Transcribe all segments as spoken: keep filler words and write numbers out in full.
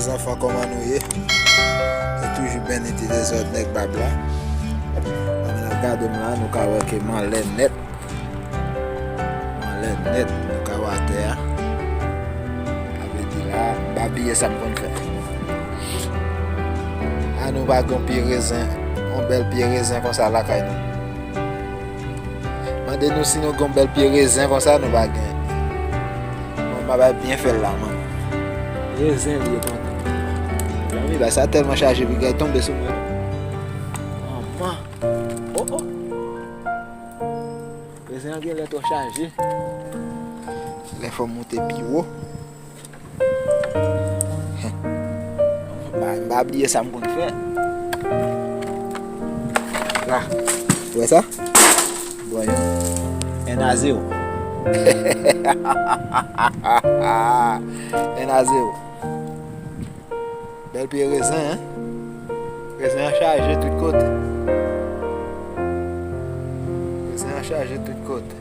Zanfan, kòman nou ye? Nou toujou beni ti dezòd nèg bab la. Pandan n ap gade m la, nou ka wè ke m anlè nèt. M anlè nèt, nou ka wè atè a. Sa vle di la, m pa bliye sa m konn fè. A nou pa gen yon pye rezen, yon bèl pye rezen konsa lakay nou. Mande nou si nou gen yon bèl pye rezen konsa, nou pa gen. Bon, m ap byen fè l la, man. Rezen li ye, tonton. Mezanmi, bagay sa tèlman chaje, pi gay tonbe sou mwen. Manman. Oh, oh. Rezen an genlè twò chaje. Lè fò m moute pi wo. M pa, m pa bliye sa m konn fè. La, ou wè sa? Bon, yon. En a zewo. En a zewo. Bèl pye rezen, en? Rezen an chaje tout kote. Rezen an chaje tout kote.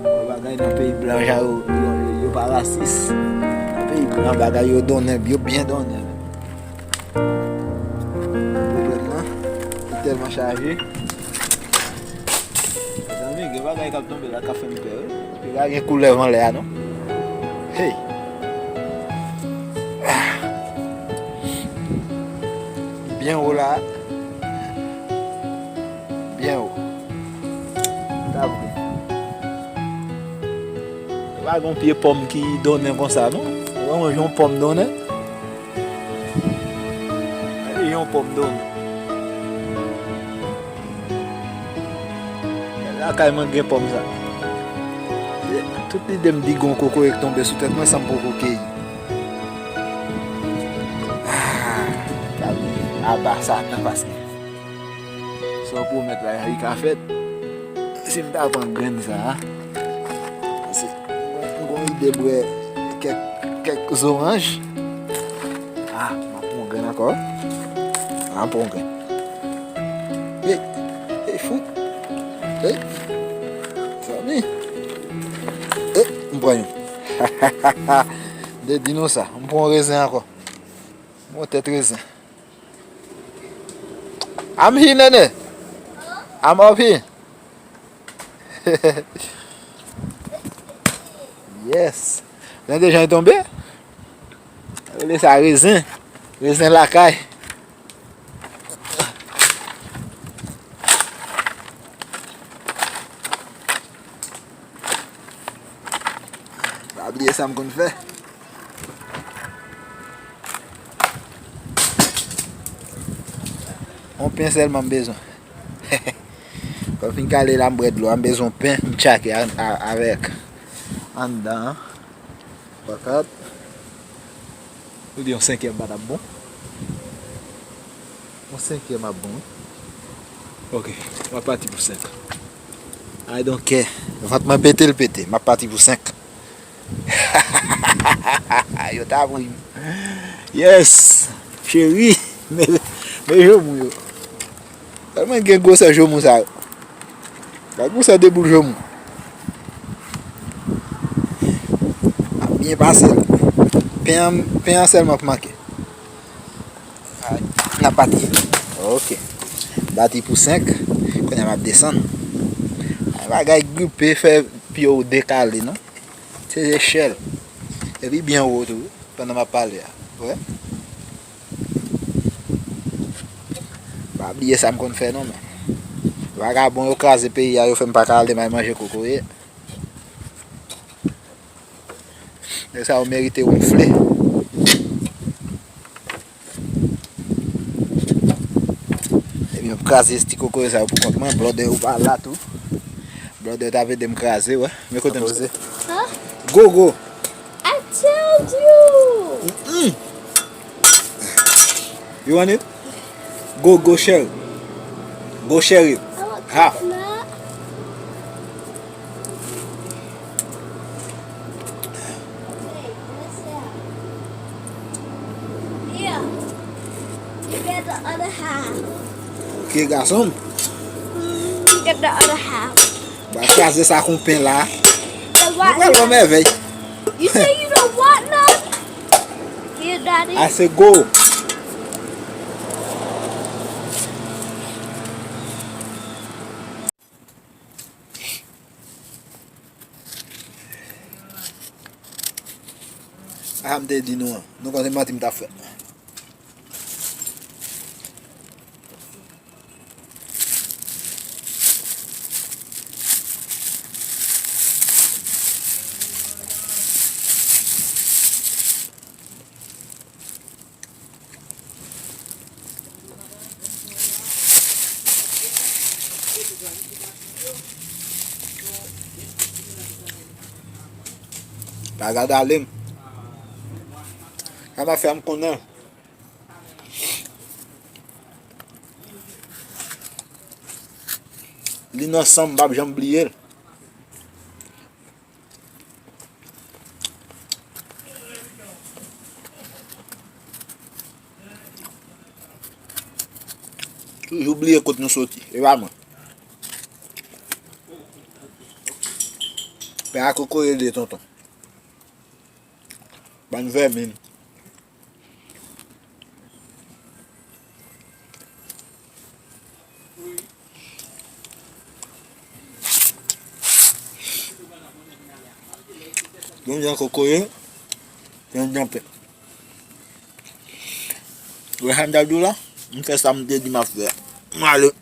Bon, bagay nan peyi blan, jan yo, yo, yo pa rasis. Nan peyi blan, bagay yo donnen, yo byen donnen. Pwoblèm nan, li tèlman chaje. Mezanmi, gen bagay k ap tonbe la, k ap fè m pè, wi. Epi la, gen koulèv anlè a, non? Hey! Ah! Byen wo la. Byen wo. Ta vre. Pa gen yon pye pòm ki donnen konsa, non? Ou wè yon pòm donnen? Gade yon pòm donnen. Lakay mwen gen pòm sa. Tout lide m di gon kokoye k tonbe sou tèt mwen san m poko keyi. Ah, aba Satan paske sa w pwomèt la, li ka fèt. Si m ta pran grenn sa a, si m gon ide bwè kèk, kèk zoranj. Ah, m ap pran grenn ankò. M ap pran grenn. Hey, hey, fout. Hey, zanmi. Hey, m pran youn. M te di nou sa. M pran yon rezen ankò. M pran tèt rezen. I'm here, Nene. I'm up here. Yes. Tande jan l tonbe? Rele sa rezen. Rezen lakay. Pa bliye sa m konn fè. Yon pen sèlman m bezwen. Lè m fin kale la, m bwè dlo a, m bezwen yon pen, m tchake a, a, avèk anndan an. Pakat. Ou di yon senkèm pa t ap bon? Yon senkèm ap bon, wi. Ok, m ap pati pou senk. I don't care. Vant mwen pete, l pete. M ap pati pou senk. Yo ta ri m. Yes! Cheri! Men, men joumou yo. Tèlman gen gwosè joumou sa yo. Gad gwosè de boul joumou. Ap byen pase la. Pen an, pen an sèlman k manke. Ay, n ap pati. Ok. Pati pou senk. Kounye a m ap desann. Ay, bagay gripe fè pye w dekale, non? Se echèl. Epi byen wo tou, pandan m ap pale a. Wè? Pa bliye sa m konn fè non, men. Vagabon yo kraze peyi a, yo fè m pa ka ale m al manje kokoye. Nèg sa yo merite wonfle. Ebyen, m ap kraze ti kokoye sa yo pou kont mwen. Blòdè yo pa la tou. Blòdè yo t ap ede m kraze, wè. Men kote m poze. Huh? Go, go. I told you. Mm-mm. You want it? Go, go share it. Go share it. I want half. Coconut. Okay, let's see. Yeah. You get the other half. Ok, gason m. Mm, you get the other half. Ba kraze sa kon pen la. Mwen pral wè mèvèy. You say you don't want none? Here, daddy. I say go. A, m te di nou an. Nou konn se manti m t ap fè. Pa gade ale m. Sa m ap fè m konnen. Li nan san m, m p ap janm bliye l. Toujou bliye kot nou soti. E pa mwen. Pè a kokoye de tonton. Bann vèmin. Yon jan kokoye, yon jan pen. Wè sa m t ap di w la? M fè sa m te di m ap fè a. M ale.